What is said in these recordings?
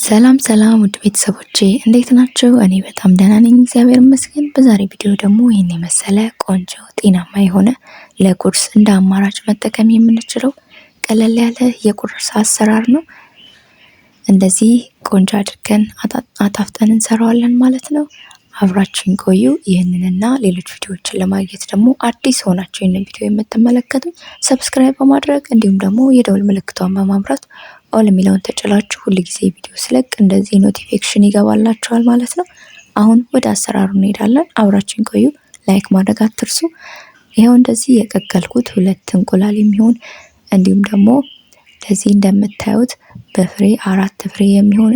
ሰላም ሰላም ውድ ቤተሰቦቼ እንዴት ናችሁ? እኔ በጣም ደህና ነኝ፣ እግዚአብሔር ይመስገን። በዛሬ ቪዲዮ ደግሞ ይህን የመሰለ ቆንጆ ጤናማ የሆነ ለቁርስ እንደ አማራጭ መጠቀም የምንችለው ቀለል ያለ የቁርስ አሰራር ነው። እንደዚህ ቆንጆ አድርገን አጣፍጠን እንሰራዋለን ማለት ነው። አብራችን ቆዩ። ይህንንና ሌሎች ቪዲዮዎችን ለማግኘት ደግሞ አዲስ ሆናችሁ ይህንን ቪዲዮ የምትመለከቱ subscribe በማድረግ እንዲሁም ደግሞ የደውል ምልክቷን በማብራት all የሚለውን ተጭናችሁ ሁል ጊዜ ቪዲዮ ስለቅ እንደዚህ notification ይገባላችኋል ማለት ነው። አሁን ወደ አሰራሩ እንሄዳለን። አብራችን ቆዩ። like ማድረግ አትርሱ። ይኸው እንደዚህ የቀቀልኩት ሁለት እንቁላል የሚሆን እንዲሁም ደግሞ እንደዚህ እንደምታዩት በፍሬ 4 ፍሬ የሚሆን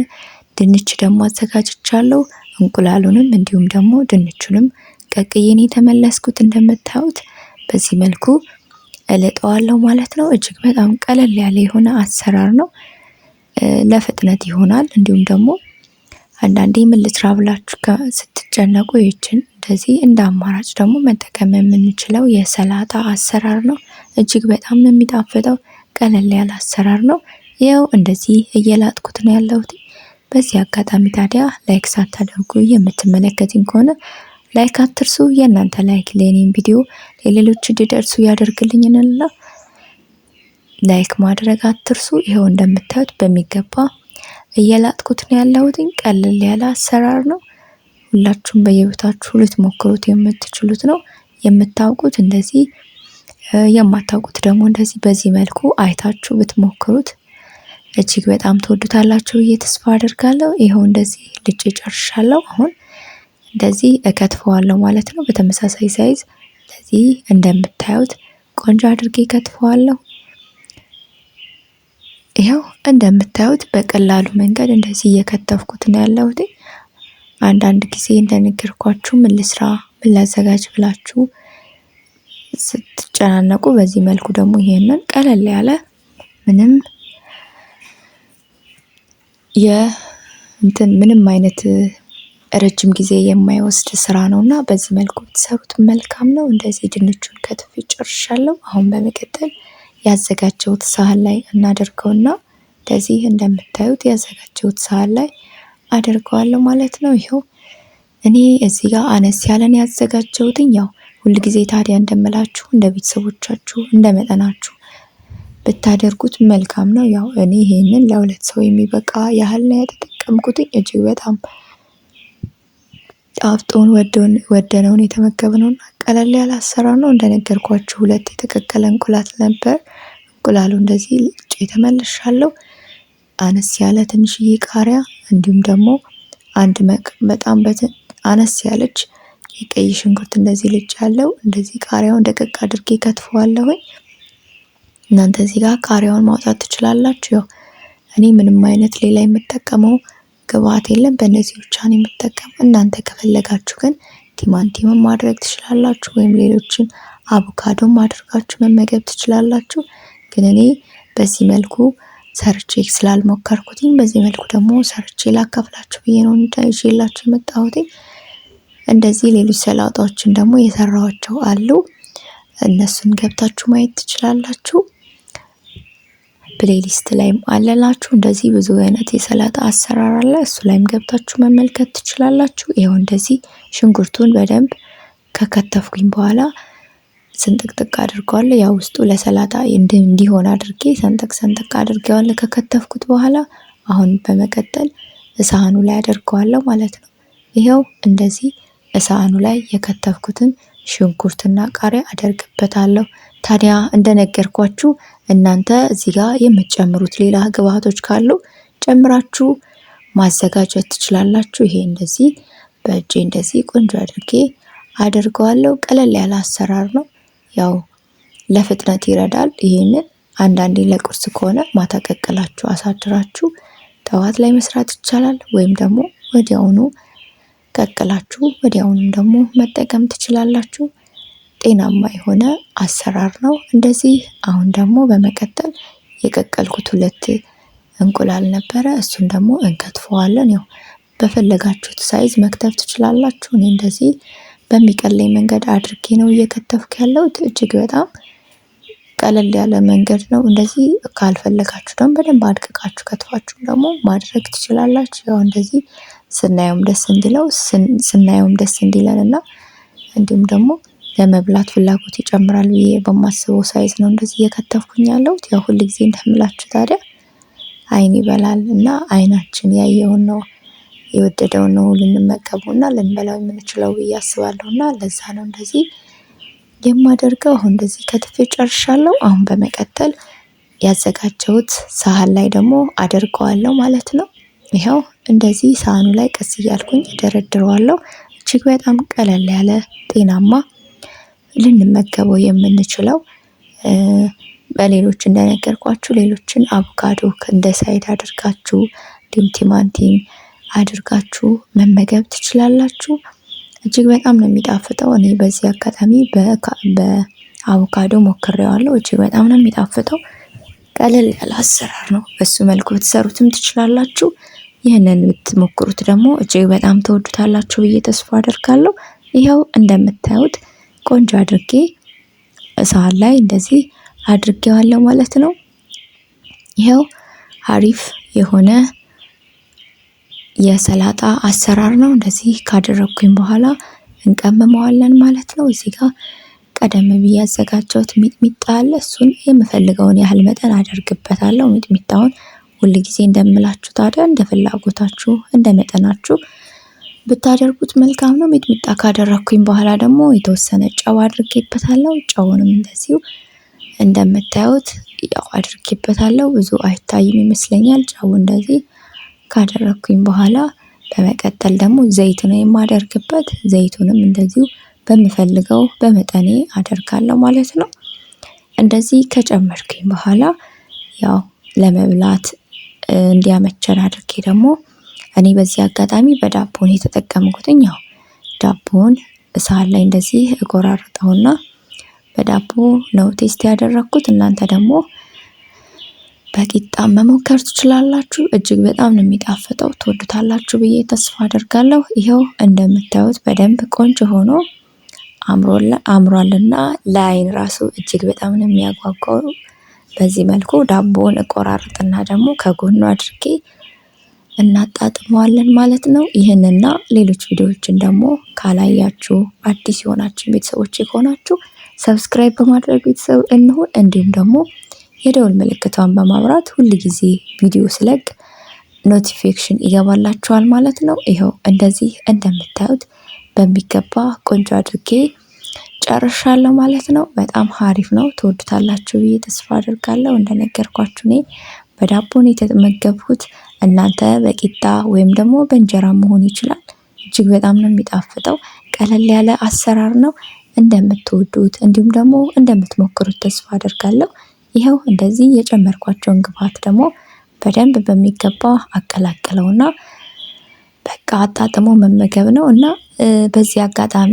ድንች ደግሞ አዘጋጅቻለሁ። እንቁላሉንም እንዲሁም ደግሞ ድንቹንም ቀቅዬን የተመለስኩት እንደምታዩት በዚህ መልኩ እልጠዋለሁ ማለት ነው። እጅግ በጣም ቀለል ያለ የሆነ አሰራር ነው። ለፍጥነት ይሆናል። እንዲሁም ደግሞ አንዳንዴ ምን ልስራ ብላችሁ ስትጨነቁ ይችን እንደዚህ እንደ አማራጭ ደግሞ መጠቀም የምንችለው የሰላጣ አሰራር ነው። እጅግ በጣም ነው የሚጣፍጠው። ቀለል ያለ አሰራር ነው። ይኸው እንደዚህ እየላጥኩት ነው ያለሁት። በዚህ አጋጣሚ ታዲያ like ሳታደርጉ የምትመለከቱኝ ከሆነ like አትርሱ። የእናንተ like ለኔም ቪዲዮ ለሌሎች እንዲደርሱ ያደርግልኝና like ማድረግ አትርሱ። ይኸው እንደምታዩት በሚገባ እየላጥኩት ነው ያለሁት። ቀለል ያለ አሰራር ነው። ሁላችሁም በየቤታችሁ ልትሞክሩት የምትችሉት ነው። የምታውቁት እንደዚህ፣ የማታውቁት ደግሞ እንደዚህ በዚህ መልኩ አይታችሁ ብትሞክሩት እጅግ በጣም ትወዱታላችሁ ብዬ ተስፋ አደርጋለሁ። ይኸው እንደዚህ ልጬ ጨርሻለሁ። አሁን እንደዚህ እከትፈዋለሁ ማለት ነው። በተመሳሳይ size እንደዚህ እንደምታዩት ቆንጆ አድርጌ እከትፈዋለሁ። ይኸው እንደምታዩት በቀላሉ መንገድ እንደዚህ እየከተፍኩት ነው ያለሁት። አንዳንድ ጊዜ እንደነገርኳችሁ ምን ልስራ ምን ላዘጋጅ ብላችሁ ስትጨናነቁ በዚህ መልኩ ደግሞ ይሄንን ቀለል ያለ ምንም የእንትን ምንም አይነት ረጅም ጊዜ የማይወስድ ስራ ነውና በዚህ መልኩ ብትሰሩት መልካም ነው። እንደዚህ ድንቹን ከትፌ ጨርሻለሁ። አሁን በመቀጠል ያዘጋጀሁት ሳህን ላይ እናደርገውና እንደዚህ እንደምታዩት ያዘጋጀሁት ሳህን ላይ አደርገዋለሁ ማለት ነው። ይኸው እኔ እዚህ ጋር አነስ ያለን ያዘጋጀሁትኝ ያው ሁልጊዜ ታዲያ እንደምላችሁ እንደ ቤተሰቦቻችሁ እንደ መጠናችሁ ብታደርጉት መልካም ነው። ያው እኔ ይሄንን ለሁለት ሰው የሚበቃ ያህል ነው የተጠቀምኩትኝ። እጅግ በጣም ጣፍጦን ወደነውን የተመገብነውና ቀለል ያለ አሰራር ነው። እንደነገርኳችሁ ሁለት የተቀቀለ እንቁላል ነበር። እንቁላሉ እንደዚህ ልጬ ተመልሻለሁ። አነስ ያለ ትንሽዬ ቃሪያ እንዲሁም ደግሞ አንድ በጣም አነስ ያለች የቀይ ሽንኩርት እንደዚህ ልጭ ያለው እንደዚህ ቃሪያውን ደቀቅ አድርጌ ከትፈዋለሁኝ። እናንተ እዚህ ጋር ቃሪያውን ማውጣት ትችላላችሁ። ያው እኔ ምንም አይነት ሌላ የምጠቀመው ግብአት የለም፣ በእነዚህ ብቻ ነው የምጠቀመው። እናንተ ከፈለጋችሁ ግን ቲማቲምም ማድረግ ትችላላችሁ፣ ወይም ሌሎችን አቮካዶም አድርጋችሁ መመገብ ትችላላችሁ። ግን እኔ በዚህ መልኩ ሰርቼ ስላልሞከርኩትኝ በዚህ መልኩ ደግሞ ሰርቼ ላካፍላችሁ ብዬ ነው ይዤላችሁ የመጣሁትኝ። እንደዚህ ሌሎች ሰላጣዎችን ደግሞ የሰራኋቸው አሉ። እነሱን ገብታችሁ ማየት ትችላላችሁ። playlist ላይም አለላችሁ። እንደዚህ ብዙ አይነት የሰላጣ አሰራር አለ። እሱ ላይም ገብታችሁ መመልከት ትችላላችሁ። ይኸው እንደዚህ ሽንኩርቱን በደንብ ከከተፍኩኝ በኋላ ስንጥቅጥቅ አድርገዋለሁ። ያው ውስጡ ለሰላጣ እንዲሆን አድርጌ ሰንጠቅ ሰንጠቅ አድርጌዋለሁ ከከተፍኩት በኋላ። አሁን በመቀጠል ሳህኑ ላይ አደርገዋለሁ ማለት ነው። ይኸው እንደዚህ ሳህኑ ላይ የከተፍኩትን ሽንኩርትና ቃሪያ አደርግበታለሁ። ታዲያ እንደነገርኳችሁ እናንተ እዚህ ጋር የምትጨምሩት ሌላ ግብአቶች ካሉ ጨምራችሁ ማዘጋጀት ትችላላችሁ። ይሄ እንደዚህ በእጄ እንደዚህ ቆንጆ አድርጌ አደርገዋለሁ። ቀለል ያለ አሰራር ነው። ያው ለፍጥነት ይረዳል። ይሄንን አንዳንዴ ለቁርስ ከሆነ ማታ ቀቅላችሁ አሳድራችሁ ጠዋት ላይ መስራት ይቻላል። ወይም ደግሞ ወዲያውኑ ቀቅላችሁ ወዲያውኑም ደግሞ መጠቀም ትችላላችሁ። ጤናማ የሆነ አሰራር ነው። እንደዚህ አሁን ደግሞ በመቀጠል የቀቀልኩት ሁለት እንቁላል ነበረ። እሱን ደግሞ እንከትፈዋለን። ያው በፈለጋችሁት size መክተፍ ትችላላችሁ። እኔ እንደዚህ በሚቀለኝ መንገድ አድርጌ ነው እየከተፍኩ ያለሁት። እጅግ በጣም ቀላል ቀለል ያለ መንገድ ነው። እንደዚህ ካልፈለጋችሁ ደግሞ በደንብ አድቅቃችሁ ከትፋችሁ ደግሞ ማድረግ ትችላላችሁ። ያው እንደዚህ ስናየውም ደስ እንዲለው ስናየውም ደስ እንዲለን እና እንዲሁም ደግሞ ለመብላት ፍላጎት ይጨምራል ብዬ በማስበው size ነው እንደዚህ እየከተፍኩኝ ያለሁት። ያው ሁል ጊዜ እንደምላችሁ ታዲያ አይን ይበላል እና አይናችን ያየውን ነው የወደደውን ነው ልንመገበውና ልንበላው የምንችለው ብዬ አስባለሁ። እና ለዛ ነው እንደዚህ የማደርገው። አሁን እንደዚህ ከትፌ ጨርሻለሁ። አሁን በመቀጠል ያዘጋጀሁት ሳህን ላይ ደግሞ አደርገዋለሁ ማለት ነው። ይኸው እንደዚህ ሳህኑ ላይ ቀስ እያልኩኝ እደረድረዋለሁ። እጅግ በጣም ቀለል ያለ ጤናማ ልንመገበው የምንችለው በሌሎች እንደነገርኳችሁ ሌሎችን አቮካዶ እንደ side አድርጋችሁ እንዲሁም ቲማቲም አድርጋችሁ መመገብ ትችላላችሁ። እጅግ በጣም ነው የሚጣፍጠው። እኔ በዚህ አጋጣሚ በአቮካዶ ሞክሬዋለሁ። እጅግ በጣም ነው የሚጣፍጠው። ቀለል ያለ አሰራር ነው። በሱ መልኩ ብትሰሩትም ትችላላችሁ። ይህንን ብትሞክሩት ደግሞ እጅግ በጣም ትወዱታላችሁ ብዬ ተስፋ አደርጋለሁ። ይኸው እንደምታዩት ቆንጆ አድርጌ ሳህን ላይ እንደዚህ አድርጌዋለሁ ማለት ነው። ይኸው አሪፍ የሆነ የሰላጣ አሰራር ነው። እንደዚህ ካደረግኩኝ በኋላ እንቀምመዋለን ማለት ነው። እዚህ ጋር ቀደም ብዬ ያዘጋጀሁት ሚጥሚጣ አለ። እሱን የምፈልገውን ያህል መጠን አደርግበታለሁ። ሚጥሚጣውን ሁል ጊዜ እንደምላችሁ ታዲያ እንደ ፍላጎታችሁ እንደ መጠናችሁ ብታደርጉት መልካም ነው። ሚጥሚጣ ካደረግኩኝ በኋላ ደግሞ የተወሰነ ጨው አድርጌበታለሁ። ጨውንም እንደዚሁ እንደምታዩት ያው አድርጌበታለሁ። ብዙ አይታይም ይመስለኛል። ጨው እንደዚህ ካደረግኩኝ በኋላ በመቀጠል ደግሞ ዘይት ነው የማደርግበት። ዘይቱንም እንደዚሁ በምፈልገው በመጠኔ አደርጋለሁ ማለት ነው። እንደዚህ ከጨመርኩኝ በኋላ ያው ለመብላት እንዲያመቸን አድርጌ ደግሞ እኔ በዚህ አጋጣሚ በዳቦ ነው የተጠቀምኩትኝ። ያው ዳቦውን ሳህን ላይ እንደዚህ እቆራርጠውና በዳቦ ነው taste ያደረኩት። እናንተ ደግሞ በቂጣ መሞከር ትችላላችሁ። እጅግ በጣም ነው የሚጣፍጠው። ትወዱታላችሁ ብዬ ተስፋ አደርጋለሁ። ይኸው እንደምታዩት በደንብ ቆንጆ ሆኖ አምሯልና ለአይን ራሱ እጅግ በጣም ነው የሚያጓጓው። በዚህ መልኩ ዳቦውን እቆራርጥና ደግሞ ከጎኑ አድርጌ እናጣጥመዋለን ማለት ነው። ይህንና ሌሎች ቪዲዮዎችን ደግሞ ካላያችሁ አዲስ የሆናችሁ ቤተሰቦች ከሆናችሁ subscribe በማድረግ ቤተሰብ እንሁን። እንዲሁም ደግሞ የደወል ምልክቷን በማብራት ሁል ጊዜ ቪዲዮ ስለቅ notification ይገባላችኋል ማለት ነው። ይኸው እንደዚህ እንደምታዩት በሚገባ ቆንጆ አድርጌ ጨርሻለሁ ማለት ነው። በጣም ሀሪፍ ነው። ትወዱታላችሁ ብዬ ተስፋ አድርጋለሁ። እንደነገርኳችሁ እኔ በዳቦ ነው የተመገብኩት። እናንተ በቂጣ ወይም ደግሞ በእንጀራ መሆን ይችላል። እጅግ በጣም ነው የሚጣፍጠው። ቀለል ያለ አሰራር ነው። እንደምትወዱት እንዲሁም ደግሞ እንደምትሞክሩት ተስፋ አደርጋለሁ። ይኸው እንደዚህ የጨመርኳቸውን ግብአት ደግሞ በደንብ በሚገባ አቀላቅለውና በቃ አጣጥሞ መመገብ ነው። እና በዚህ አጋጣሚ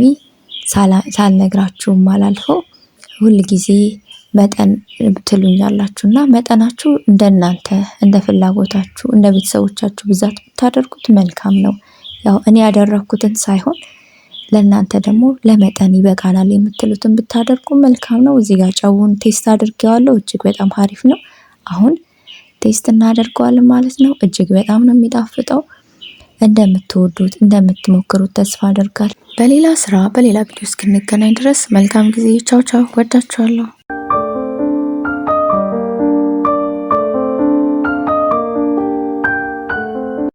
ሳልነግራችሁም አላልፈው ሁል ጊዜ መጠን ትሉኛላችሁ እና መጠናችሁ እንደናንተ እንደ ፍላጎታችሁ እንደ ቤተሰቦቻችሁ ብዛት ብታደርጉት መልካም ነው። ያው እኔ ያደረኩትን ሳይሆን ለእናንተ ደግሞ ለመጠን ይበቃናል የምትሉትን ብታደርጉ መልካም ነው። እዚህ ጋር ጨውን taste አድርጌዋለሁ። እጅግ በጣም አሪፍ ነው። አሁን taste እናደርገዋለን ማለት ነው። እጅግ በጣም ነው የሚጣፍጠው። እንደምትወዱት እንደምትሞክሩት ተስፋ አደርጋለሁ። በሌላ ስራ በሌላ ቪዲዮ እስክንገናኝ ድረስ መልካም ጊዜ። ቻው ቻው። ወዳችኋለሁ።